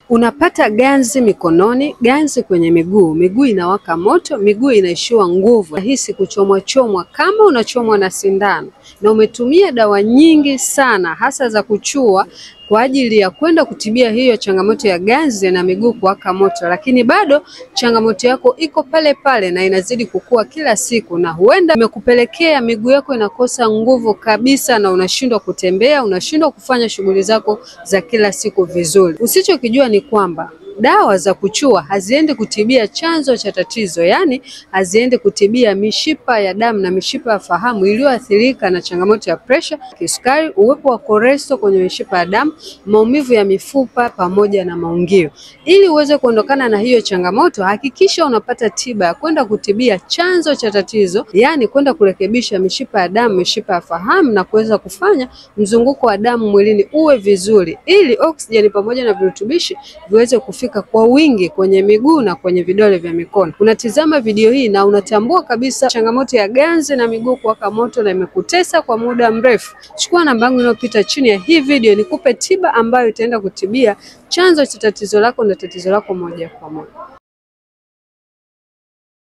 Unapata ganzi mikononi, ganzi kwenye miguu, miguu inawaka moto, miguu inaishiwa nguvu, hisi kuchomwa chomwa kama unachomwa na sindano, na umetumia dawa nyingi sana hasa za kuchua kwa ajili ya kwenda kutibia hiyo changamoto ya ganzi na miguu kuwaka moto, lakini bado changamoto yako iko pale pale na inazidi kukua kila siku, na huenda imekupelekea miguu yako inakosa nguvu kabisa na unashindwa kutembea, unashindwa kufanya shughuli zako za kila siku vizuri. Usichokijua ni kwamba dawa za kuchua haziendi kutibia chanzo cha tatizo, yaani haziendi kutibia mishipa ya damu na mishipa ya fahamu iliyoathirika na changamoto ya presha, kisukari, uwepo wa kolesterol kwenye mishipa ya damu, maumivu ya mifupa pamoja na maungio. Ili uweze kuondokana na hiyo changamoto, hakikisha unapata tiba ya kwenda kutibia chanzo cha tatizo, yaani kwenda kurekebisha mishipa ya damu, mishipa ya fahamu na kuweza kufanya mzunguko wa damu mwilini uwe vizuri, ili oksijeni pamoja na virutubishi viweze kufika kwa wingi kwenye miguu na kwenye vidole vya mikono. Unatizama video hii na unatambua kabisa changamoto ya ganzi na miguu kuwaka moto na imekutesa kwa muda mrefu. Chukua namba yangu inayopita chini ya hii video nikupe tiba ambayo itaenda kutibia chanzo cha tatizo lako na tatizo lako moja kwa moja.